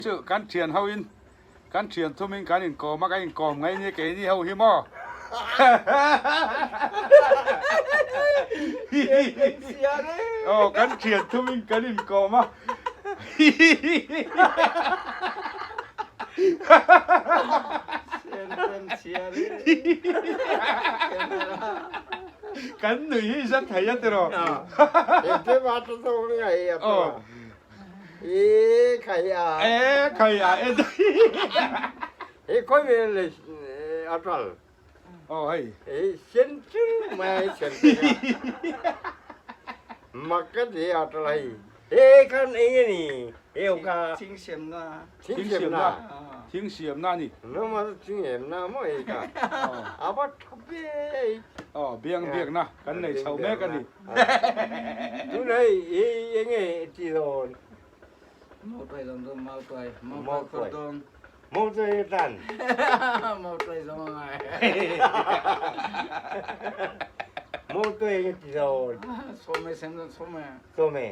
Chu kan thian ho in kan thian thum in kan inkawm a, kan inkawm ngai nia keini ho hi maw. Aw kan thian thum in kan inkawm a. Kan nui hi zat thei a tiraw. E khai a. E khai a e E khoi me le atral. Oh hei. E sen chu mai sen. Mak ka di atral hei. E kan eng ni. E o ka. Thing siam na. Thing siam na. Thing siam na ni. No ma thing em na mo e ka. Aba thabe. Oh biang biak na kan nei chho mek ani. Tu nei e enge ti don. Mau tuai zong don mau tuai. Mau tuai don. Mau tuai tan. Mau tuai zong ngai. Mau tuai ti don. Some sem don some. Some.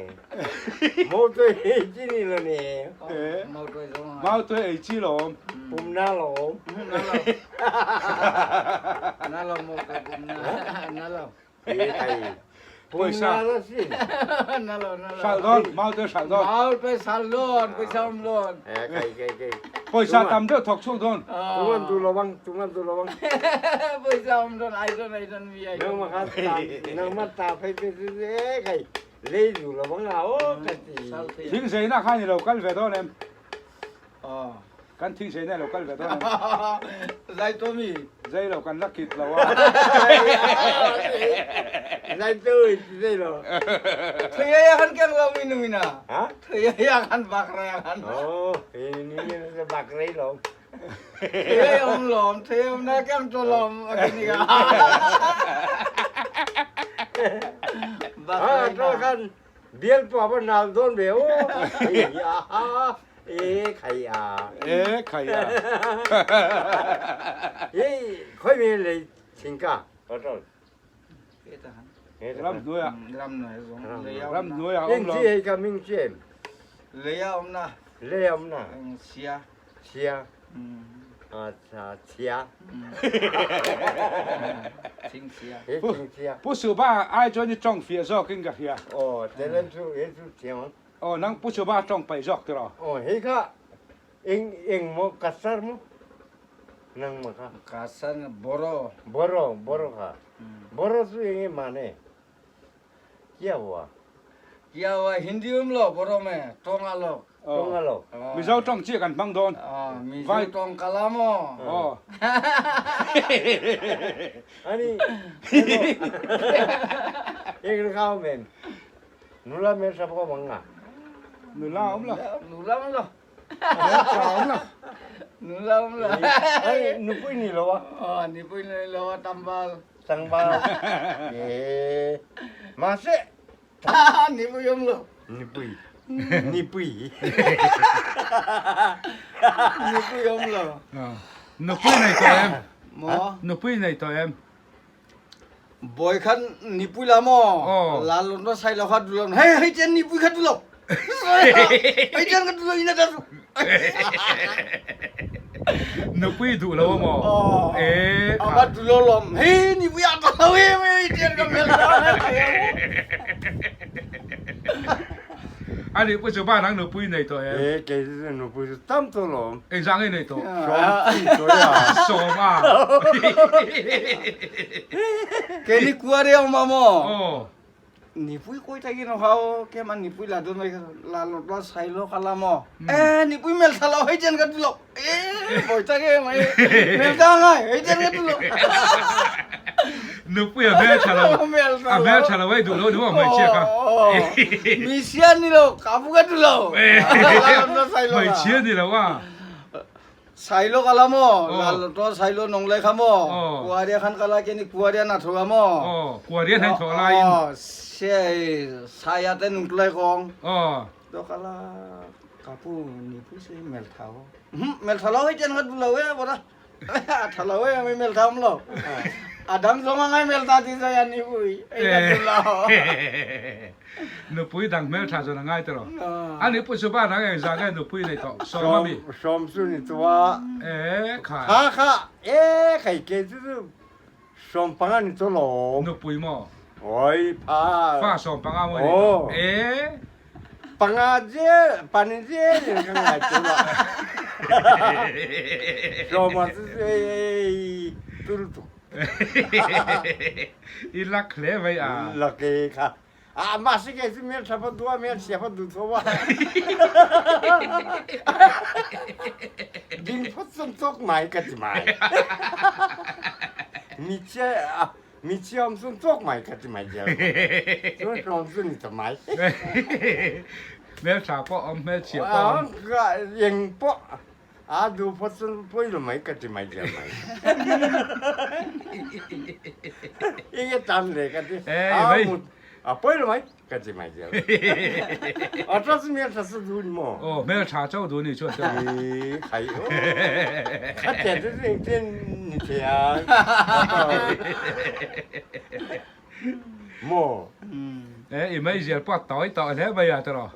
Mau tuai chi ni lo ni. Mau tuai zong ngai. Mau tuai ei chi lom. Pum na lom. Na lo mau tuai pum na. Na lo. E thai. Pawisa. Na lo na lo. Sal don, mau tuai sal don. Mau tuai sal don, pawisa om don. E kai kai kai. Pawisa tam deuh thawk chhuak don. Tuman tu lobang, tuman tu lobang. Pawisa om don, ai don ai don mi ai. Nang ma kha ta, nang ma ta phei pe e kai. Lei du lobang a o ka ti. Thing sei na kha ni lo kal ve dawn em. Aw. Kan thing sei na lo kal ve dawn em. Zai to mi. Zai lo kan la kit lo a. Zai to zai lo. Thei ya kan keng lo mi nu ina. Ha? Thei ya kan bak ra kan. Oh, ni ni bak rei lo. Thei om lom, thei om na keng to lom akini ka. Bak Ha, rei to kan bial pa ba nal don ve o. Ya. E khai a. E khai a. E khoi me le thingka. Patol. Ram hnuai ah. Ram hnuai zong. Ram hnuai ah om lo. Eng chi ka ming chi em. Leia om na. Le om na. Sia. Sia. Acha chia. Thing sia. E thing sia. Pu Su Ba ai chuan i tawng fiah zawk in ka hria. Oh, telen chu e chu thiam. Oh, nang Pu Su Ba tawng paih zawk tiraw. Oh, hei kha eng eng mo kasar mo. Nang ma kha. Kasar boro. Boro, boro kha. Boro chu eng e mane. Kia hua. Kia hua Hindi um lo boro me tawng a lo. Tawng a lo. Mizo tawng chiah kan hmang dawn. Mizo tawng kala maw. Oh. Ani eng kha om em. Nula me sap ko bang nga. Nula om lo. Nula om lo. Nula om lo. Nula om lo. Ai nupui ni lo a. Oh, nupui ni lo a tambal. Tlangval e mahse Nipui um lo. Nipui. Nipui. Nipui um lo. Nupui nei tawh em? Maw? Nupui nei tawh em? Bawi khan nipui la maw? La lon ro sai lo kha du lo. Hei hei chen nipui kha du lo. Hei chen kha du lo ina ta su. Nupui duh lo a maw? E A va duh lo lawm. Hei nipui a ta lo em hei tian ka mel ta. A nih pu chu ba nang nupui nei tawh em? E kei chu nupui chu tam tawh lawm. Engzah nge nei tawh? Sawm ti tawh a. Sawm a. Kei ni kuare awm a maw? Aw. Nipui koi takin a hau kem an nipui la dawn mai kha la lawt la sai lo kha la maw e nipui mel tha lo hei chen ka tu lo e bawi tak em ai mel ta ngai hei chen ka tu lo Nupui a hmel tha lo a hmel tha lo ei duh lo ni maw hmeichhia kha Misia ni lo ka pu ka tu lo la lawt la sai lo Hmeichhia ni lo a Sailo kala maw lal to sailo nong lai kha maw kuaria khan kala ke ni kuaria na thoga maw kuaria nai tho lai in se saya te nung tlai kong to kala kapu ni pu se mel thao mel thalo hei chen khat lo e bora thalo e mel tham lo. A dang zawng a ngai mel ta ti zai a ni pui ei ka tu lo. Nupui dang hmel tha chuan a ngai tawh lo. A ni pu Suba nang eng zah nge nupui nei tawh sawm a mi? Sawm chu ni tawh a. E khai. Kha kha e khai ke chu chu 15 ni tawh lo. Nupui maw? Oi pha. Fa 15 maw ni tawh? E. Panga zel pani zel in ka ngai tawh lo. Sawma chu ei tul tuk. I lak hle mai a. Lak e kha. A mahse kei chu hmel tha pawh duh a hmel chhia pawh duh tho a. Ding phawt chuan tawk mai ka ti mai. Michia michia awm chuan tawk mai ka ti mai zel. Chuan hlawm chu ni ta mai. Hmel tha pawh awm hmel chhia pawh awm. Eng pawh A duh phawt chuan pawi lo mai ka ti mai diam mai. Enge tan le ka ti. A mut a pawi lo mai ka ti mai diam. A tha chu hmel tha chu duh ni maw? Aw hmel tha chauh duh ni chuan chuan. E khai aw. Kha tian chu engtin ni thei a. Maw? E i meizial pawh a tawi tawh hle mai a tiraw.